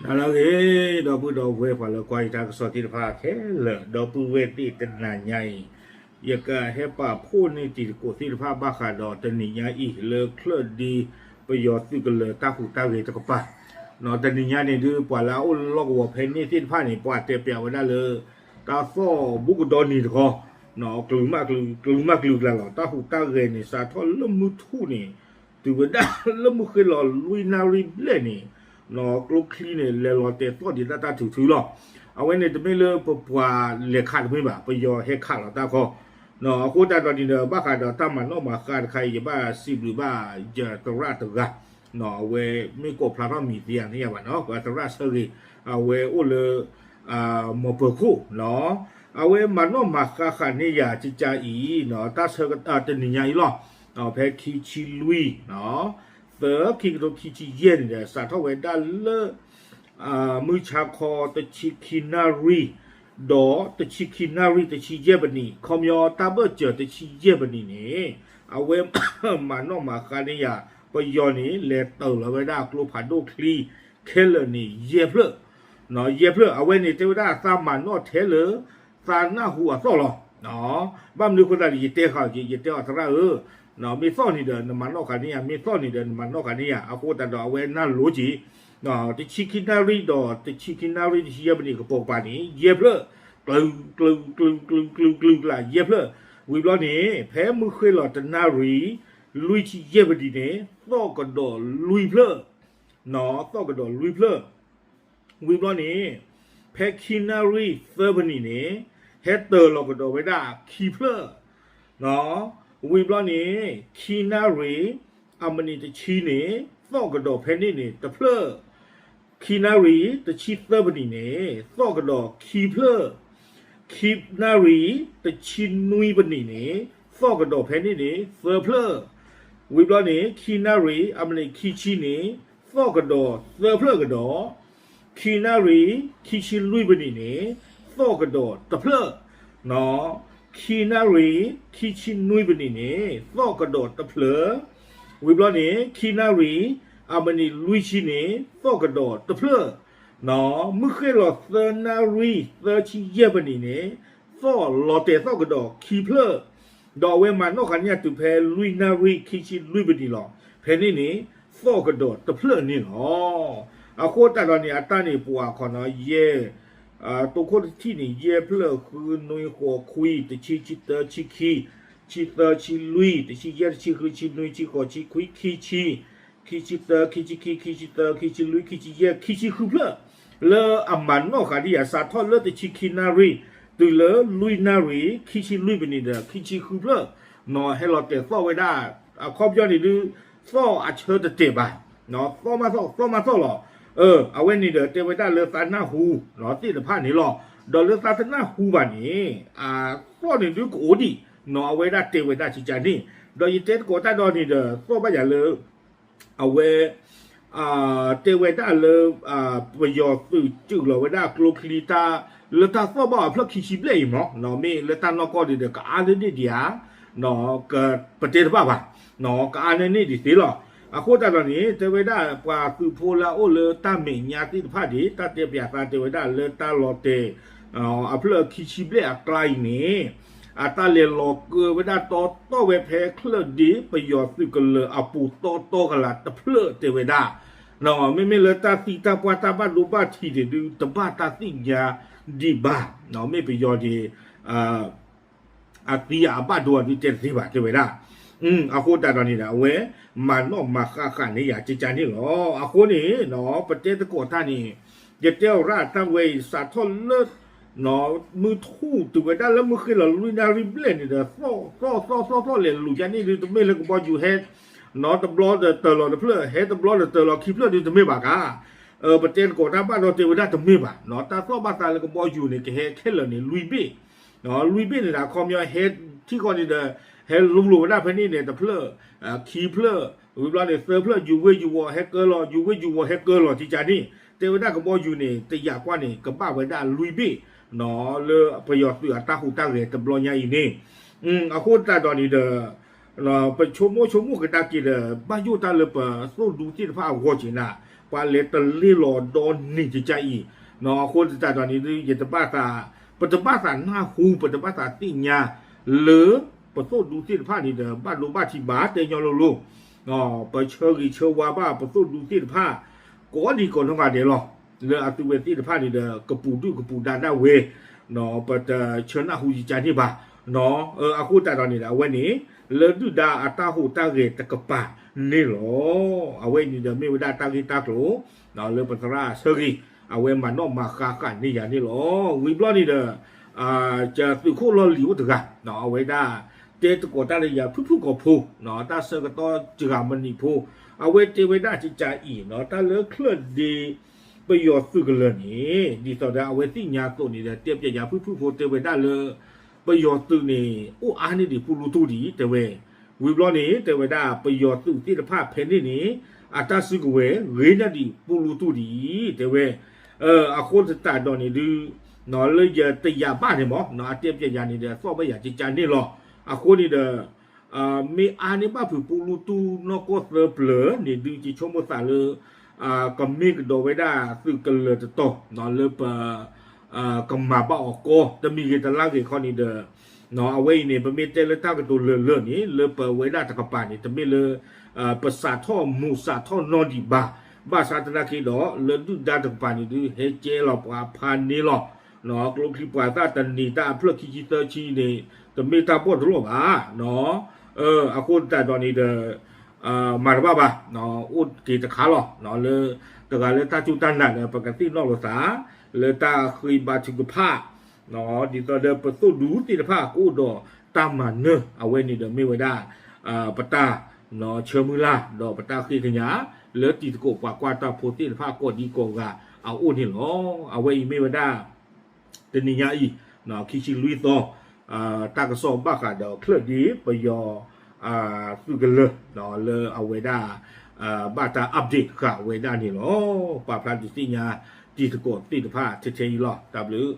ဟါလၢအဂ့ၤ, ဒီပုၢ်ဒီဝဲၢ်ပှၤလၢကွၢ်ယတၢ်ကစီၣ်သ့ၣ်တဖၣ်ခဲလၢာ်, ဒီပုၢ်ဝဲၢ်သ့ၣ်တနၤညါအံၤ, ယကဟဲပာ်ဖှိၣ်န့ၢ်တံၤသကိးသ့ၣ်တဖၣ်ဘၣ်ဃးဒီးတနံၤညါအံၤ လၢချၢၣ်ဒ့ပယီၤသုးကလၢၤတၢ်ဟူးတၢ်ဂဲၤတကပၤ, တနံၤညါန့ၣ်ဒုး ပှၤလၢအအိၣ်လၢလီၢ်ကဝီၤဖဲန့ၣ်သ့ၣ်တဖၣ်န့ၣ် ပှၤတဲပျးဝဲဒၣ်လၢ တၢ်သီၣ်ဘူးကဒီနံၤတခီ, ကလုာ်မးကလုာ်ကလုာ်ကျါလီၤ. တၢ်ဟူးတၢ်ဂဲၤန့ၣ် စးထီၣ်လၢမုၢ်ထူၣ်န့ၣ် တုၤဝဲဒၣ်လၢမုၢ်ဃ့ၢ်လီၤလွံၢ်နၣ်ရံၣ်ဘျဲၣ်န့ၣ်, ကျိချံန့ၣ် လဲၤလီၤတဲာ်သီၣ်ဒံးတၢ်တၢ်ထုးထုးလီၤ. အဝဲန့ၣ်တမ့ၢ်လၢပပှၤလဲၤခးတမ့ၢ်ဘၣ်, ပယီၤဟဲခးလီၤတၢ်ခီ, အဃိသတးဒီးန့ၣ်ဒီး ဘၣ်ဃးဒီးတၢ်မၤနီၣ်မၤဃါတခါအံၤ ယဘၣ်စံးဘျုးဘၣ်ယသရၣ်တဂၤ, အဝဲမ့ၢ်ကိးဖျါထီၣ်မံၤသ့ဧါန့ၣ်ယါဘၣ်နီၤ, ပှၤသရၣ်ဆၢဂ့ၤ, အဝဲအိၣ်လၢ မီၤပၢၤခိၣ်, အဝဲမၤနီၣ်မၤဃါဃာ်န့ၢ်ယၤကကါအံၤ, တၢ်ဆၢကတီၢ်တနံၤညါအံၤလီၤ, ဖဲခံဆံလွံၢ်, သၢ ခံကထိခံဆံယဲၢ်န့ၣ်ဒီး စးထီၣ်ဝဲဒၣ်လၢ မုၢ်ဆါခီတဆံခံနၣ်ရံၣ်, ဒီးတဆံခံနၣ်ရံၣ်တဆံယဲၢ်ပနံး, ခီပညီတၢ်ဘၢၣ်စၢၤတဆံယဲၢ်ပနံးန့ၣ်, အဝဲမၤနီၣ်မၤဃါန့ၢ်ယၤ, ပယီၤန့ၣ် လဲၤတၢၤလီၤဝဲဒၣ်ကျိဖးဒိၣ်ချံ ခဲလၢာ်န့ၣ် ယဲၢ်ဖျၢၣ်, ယဲၢ်ဖျၢၣ်, အဝဲန့ၣ်တဲဝဲဒၣ်သးမၤနီၣ်ထဲလၢ သးနၢ်ဟူအသီၣ်လီၤ. ဘၣ်မနုၤအဃိသတးန့ၣ် ယတဲဃာ်က့ၤ ယတဲအီၤသရၣ်ဧၢ, မ့ၢ်သီၣ်န့ၣ်ဒီးနမၤနီၣ်ဃာ်န့ၢ်ယၤ, မ့ၢ်သီၣ်န့ၣ်ဒီးနမၤနီၣ်ဃာ်န့ၢ်ယၤ, အဃိသတးဒီးအဝဲနၢ်လိၤက့ၤ, တဆံခံနၣ်ရံၣ်ဒီးတဆံခံနၣ်ရံၣ်တဆံယဲၢ်ပနံးကပိာ်ကပၤန့ၣ် ယဲၢ်ဖျၢၣ်, ကျူၤကျူၤကျူၤကျူၤကျူၤကျူၤကျူၤကျူၤ ယဲၢ်ဖျၢၣ်, ဝံၤဘျီန့ၣ် ဖဲမုၢ်ဃ့ၢ်လီၤတနၣ်ရံၣ် လွံၢ်ဆံယဲၢ်ပနံးန့ၣ် သီၣ်ကဒီးလွံၢ်ဖျၢၣ်, သီၣ်ကဒီးလွံၢ်ဖျၢၣ်, ဝံၤဘျီန့ၣ် ဖဲခံနၣ်ရံၣ်သၢပနံးန့ၣ် ဟဲတၢၤလီၤကဒီးဝဲဒၣ်ခံဖျၢၣ်, ဝံၤဘျီန့ၣ် ခံနၣ်ရံၣ် အမံးနံးတဆံန့ၣ် သီၣ်ကဒီးဖဲန့ၣ်န့ၣ်တဖျၢၣ်, ခံနၣ်ရံၣ်တဆံသၢပနံးန့ၣ် သီၣ်ကဒီးခံဖျၢၣ်, ခံနၣ်ရံၣ်တဆံနွံပနံးန့ၣ် သီၣ်ကဒီးဖဲန့ၣ်န့ၣ်သၢဖျၢၣ်, ဝံၤဘျီန့ၣ် ခံနၣ်ရံၣ်အမံးနံးခံဆံန့ၣ် သီၣ်ကဒီးသၢဖျၢၣ်ကဒီး, ခံနၣ်ရံၣ်ခံဆံလွံၢ်ပနံးန့ၣ် သီၣ်ကဒီးတဖျၢၣ်, ခံနၣ်ရံၣ်ခံဆံနွံပနံးန့ၣ် သီၣ်ကဒီးတဖျၢၣ်, ဝံၤဘျီန့ၣ် ခံနၣ်ရံၣ်အမံးနံးလွံၢ်ဆံန့ၣ် သီၣ်ကဒီးတဖျၢၣ်, မုၢ်ဃ့ၢ်လီၤသၢနၣ်ရံၣ်သၢဆံယဲၢ်ပနံးန့ၣ် သီၣ်လီၤတဲာ်သီၣ်ကဒီးခံဖျၢၣ်, ဒီးအဝဲမၤနီၣ်ဃာ်န့ၢ်ယၤတုၤဖဲလွံၢ်နၣ်ရံၣ်ခံဆံလွံၢ်ပနံးလီၤ. ဖဲန့ၣ်န့ၣ် သီၣ်ကဒီးတဖျၢၣ်န့ၣ်လီၤ. အဃိသတးဒီးန့ၣ် အတၢ်န့ၣ်ပှၤခီနီၤ ယဲၢ် တိခိၣ်တထံၣ်န့ၣ် ယဲၢ်ဖျၢၣ် ဃု နွံ ဃိး ခွံ တဆံ ဆံတၢ ဆံခံ ဆံသၢ ဆံလွံၢ် တဆံယဲၢ် တဆံဃု ဆံနွံ ဆံဃိး ဆံခွံ ခံဆံ ခံဆံတၢ ခံဆံခံ ခံဆံသၢ ခံဆံလွံၢ် ခံဆံယဲၢ် ခံဆံဃုဖျၢၣ် လၢအမၤနီၣ်ဃာ်ဒံးယၤ စးထီၣ်လၢတဆံခံနၣ်ရံၣ် တုၤလၢလွံၢ်နၣ်ရံၣ် ခံဆံလွံၢ်ပနံးဒီး ခံဆံဃုဖျၢၣ် နီၤ ဟဲလီၤတဲာ်သီၣ်ဝဲဒၣ် အခီပညီန့ၣ်ဒုး သီၣ်အဆၢတတဲာ်ဘၣ် သီၣ်မးသီၣ် သီၣ်မးသီၣ်လီၤ. အဝဲန့ၣ်ဒီးတဲဝဲဒၣ်လၢသးနၢ်ဟူ သ့ၣ်တဖၣ်န့ၣ်လီၤ. ဒီးလၢသးတနၢ်ဟူဘၣ်န့ၣ် အသီၣ်န့ၣ်ဒုးကအိၣ်ဒံး နီၤ အဝဲဒၣ်တဲဝဲဒၣ်ကကန့ၣ် ဒီးယတဲသကိးတၢ်ဒီးန့ၣ်ဒီး သီၣ်ဘၣ်ယၤလၢ အဝဲ တဲဝဲဒၣ်လၢ ပယီၤသုးစူးလီၤဝဲဒၣ်ကျိချံတၢ် လၢတၢ်သီၣ်ဘၣ်အဖျၢၣ်ခံဆံဘျဲၣ်အံၤမး မ့ၢ်လၢတၢ်နီၢ်ကီၢ်ဒံးဒီး ကအါန့ၢ်န့ၢ်ဒံးဧါ ပတဲတဘၣ်ဘၣ် ကအါန့ၢ်န့ၢ်ဒံးသ့လီၤ. အဃိသတးဒီးန့ၣ် တဲဝဲဒၣ်ပှၤသုးဖိလၢအအိၣ်လၢတၢ်မဲာ်ညါသ့ၣ်တဖၣ်ဒံး တၢ်တဲပၠးသးတဲဝဲဒၣ်လၢတၢ်လီၤတဲာ် အဖျၢၣ်ခံဆံဘျဲၣ်အကျါအံၤန့ၣ် အတၢ်လဲၤလီၤကၢဝဲဒၣ်တီတီဝဲဖဲချၢၣ်ဒ့ပယီၤသုးကလၢၤအပူၤတီတီကလာ်တဖျၢၣ်တဲဝဲဒၣ် မ့မ့ၢ်လၢတၢ်သံတၢ်ပှၢ်တၢ်ဘၣ်ဒိဘၣ်ထံးန့ၣ်ဒုး တဘၣ်တၢ်သ့ၣ်ညါဒံးဘၣ် မ့ၢ်ပယီၤန့ၣ် အသံအဘၣ်ဒိအဒုးတဲတသ့ဘၣ်တဲဝဲဒၣ် အဃိသတးဒီးန့ၣ်ဒီး အဝဲမၤနီၣ်မၤဃၣ်ဃၣ်န့ၢ်ယၤကကန့ၣ်လီၤ. အဃိန့ၣ် ပတဲသကိးတၢ်န့ၣ် ယတဲအီၤရၣ်တၢ်ဝဲအံၤ စးထီၣ်လၢ မုၢ်ထူၣ်တုၤဝဲဒၣ်လၢမုၢ်ဃ့ၢ်လီၤလွံၢ်နၣ်ရံၣ်ဘျဲၣ်န့ၣ်ဒီး သီၣ်သီၣ်သီၣ်သီၣ်လဲၤလူၤယါန့ၣ်ဒုး တမ့ၢ်လၢကဘီယူၤဟဲ နီတဘျီဒီးတၢၤလီၤတဖျၢၣ် ဟဲတဘျီဒီးတၢၤလီၤခံဖျၢၣ်ဒုးတမ့ၢ်ဘၣ်ကါ ပတဲသကိးတၢ်ဘၣ်ဒီးတဲဝဲဒၣ်တမ့ၢ်ဘၣ် တၢ်သီၣ်ဘၣ်သးလၢကဘီယူၤန့ၣ် ကဟဲခဲလၢာ်န့ၣ် လွံၢ်ဘ့ၣ် လွံၢ်ဘ့ၣ်န့ၣ်ဒီး အခီပညီဟဲထံၣ်ဃီန့ၣ်ဒီး ဟဲလူၤလိာ်ဝဲဒၣ်ဖဲန့ၣ်န့ၣ် တဖျၢၣ် ခံဖျၢၣ် ဝံၤဘျီန့ၣ် သၢဖျၢၣ် ယူၤဝ့ယူၤဝီၤဟဲကၢလီၤ ယူၤဝ့ယူၤဝီၤဟဲကၢလီၤ ကကန့ၣ် တဲဝဲဒၣ်ကဘီယူၤန့ၣ် တယာ်ကွၢ်န့ၣ် ကဘၣ်ဝဲဒၣ်လွံၢ်ဘ့ၣ် လၢပယီၤသုးအတၢ်ဟူးတၢ်ဂဲၤတဘျီညါအံၤန့ၣ် အဃိသတးဒီးန့ၣ်ဒီး ပဆိကမိၣ်ဆိကမိၣ်ကဒါက့ၤဒီး ဘၣ်ယိၣ်တၢ်လၢပသိၣ်ဒူသ့ၣ်တဖၣ်အဂီၢ်က့ၤနၤ, ပှၤလဲၤတလ့ၢ်လီၤဒီနံၤကကါအံၤ, အဃိသတးဒီးန့ၣ်ဒုး ယတဘၣ်သး, ပတဘၣ်သးနၢ်ဟူ ပတဘၣ်သးသ့ၣ်ညါ လၢပသိၣ်ဒူသ့ၣ်တဖၣ်န့ၣ်ဒီး ဘၣ်ဒိဘၣ်ထံးဘၣ်တဲညီလိၤလိၤ, ပဆၢဂ့ၤဆၢဝါဘၣ်ပသိၣ်ဒူသ့ၣ်တဖၣ် ကိးဒံးကိးနီၢ်ဂၤဒဲးလီၤ. လၢအသုဝဲသ့ၣ်တဖၣ်န့ၣ်ဒီး ကပူၤဒုၣ်ကပူၤဒါဒၣ်ဝဲ ပတဆၢနၢ်ဟူယကါန့ၣ်ဘၣ်. အဃိသတးဒီးန့ၣ်ဒီး အဝဲန့ၣ် လၢဒုၣ်ဒါအတၢ်ဟူးတၢ်ဂဲၤတကပၤန့ၣ်လီၤ. အဝဲအံၤန့ၣ်ဒီး မ့ၢ်ဝဲဒၣ်တၢ်ဂ့ၢ်တၢ်ကျိၤ လၢပသရၣ်အဆၢဂ့ၤ အဝဲမၤနီၣ်မၤဃါဃာ်န့ၢ်ယၤန့ၣ်လီၤ. ဝံၤဘျီန့ၣ်ဒီး သုးခိၣ်လီၢ်လံၤအိၣ်တဂၤ အဝဲဒၣ် တဲသကိးတၢ်လၢယၤဖုၣ်ဖုၣ်ကိာ်ဖိ တၢ်ဆၢကတီၢ်စှၤမနံၤဖိ အဝဲတဲဝဲဒၣ်ကကါအံၤ တၢ်လၢချၢၣ်ဒ့ ပယီၤသုးကလၢၤန့ၣ် ဒ်သိးဒီးအဝဲသ့ၣ်ညါအသိးန့ၣ်ဒီး တဲပျဲယၤဖုၣ်ဖုၣ်ဖိတဲဝဲဒၣ်လၢ ပယီၤသုးန့ၣ် အိၣ်အါန့ၢ်ဒံးပူလူတူၢ်ဒံး တဲဝဲ. ဝံၤဘျီန့ၣ် တဲဝဲဒၣ် ပယီၤသုးသ့ၣ်တဖၣ်ဖဲန့ၣ်န့ၣ် အတၢ်စုကဝဲၤဂ့ၤန့ၢ်ဒံးပူလူတူၢ်ဒံး တဲဝဲ. အဃိသတးဒီးန့ၣ်ဒုး လၢယတယာ်ဘၣ်န့ၣ်မး အတဲပျဲယၤန့ၣ်ဒီး သီၣ်ဘၣ်ယၤကကါန့ၣ်လီၤ. အဃိန့ၣ်ဒီး မ့ၢ်အါန့ၢ်ဘၣ်ဖုးပူလူတူၢ်နီၢ်ကီၢ်သၢပျၢၤန့ၣ်ဒုး ယဆိကမိၣ်သးလၢ ကမ့ၢ်ကဒီးဝဲဒၣ်သုးကလၢၤတတီၤ လၢပ ကမၤဘၣ်အီၤကီ တမံၤဂ့ၤတလါဂ့ၤခီန့ၣ်ဒီး အဝဲအံၤန့ၣ် ပမ့ၢ်တဲလၢတၢ်ကတိၤလၢာ်လၢာ်န့ၣ် လၢပဝဲဒၣ်တကပၤန့ၣ် တမ့ၢ်လၢ ပစးထီၣ်မူးစးထီၣ်နီၢ်ဒံးဘၣ်. ဘၣ်ဆၣ်သနာ်က့ဒီး လၢဒုၣ်ဒါတကပၤန့ၣ်ဒုး ဟဲကဲလီၤပှၤဖးန့ၣ်လီၤ. ကျိချံမျိာ်သၣ်တနံၤတၢ်အဖျၢၣ်ခံဆံသၢဆံန့ၣ် တမ့ၢ်တၢ်ဘီၣ်တလီၢ်ဘၣ်. အဃိသတးဒီးန့ၣ်ဒီး မၤတဘၣ်ဘၣ်, အိၣ်တက့ၤတခါလီၤ. လၢတဂၤလၢတၢ်စူၢ်တၢ်နာ်ဒီး ပကသ့ၣ်နီၣ်လိာ်သး လၢတၢ်ဃ့ဘါထုကဖၣ် ဒ်သိးဒီးပသိၣ်ဒူသ့ၣ်တဖၣ်ကအိၣ်ဒီးတၢ်မၤနၢၤ အဝဲန့ၣ်ဒီးမ့ၢ်ဝဲဒၣ် ပတၢ်ဆၢမုၢ်လၢ် ဒီးပတၢ်ဃ့ကညး လၢတံၤသကိးပှၤကွၢ်တၢ်ဖိသ့ၣ်တဖၣ်ကိးဒံကိးဂၤအအိၣ်န့ၣ်လီၤ. အဝဲအံၤမ့ၢ်ဝဲဒၣ် တနံၤညါအံၤ ခံဆံလွံၢ်သီ တၢ်ကစီၣ်ဘၣ်ဃးဒီးချၢၣ်ဒ့ပယီၤ သုးကလၢၤ လၢအဝဲဒၣ် ဘၣ်တၢ် update ဃာ်ဝဲဒၣ်န့ၣ်လီၤ. ပာ်ဖျါဒုးသ့ၣ်ညါတံၤသကိးသ့ၣ်တဖၣ်ထဲထဲအံၤလီၤ. တၢ်ဘျုး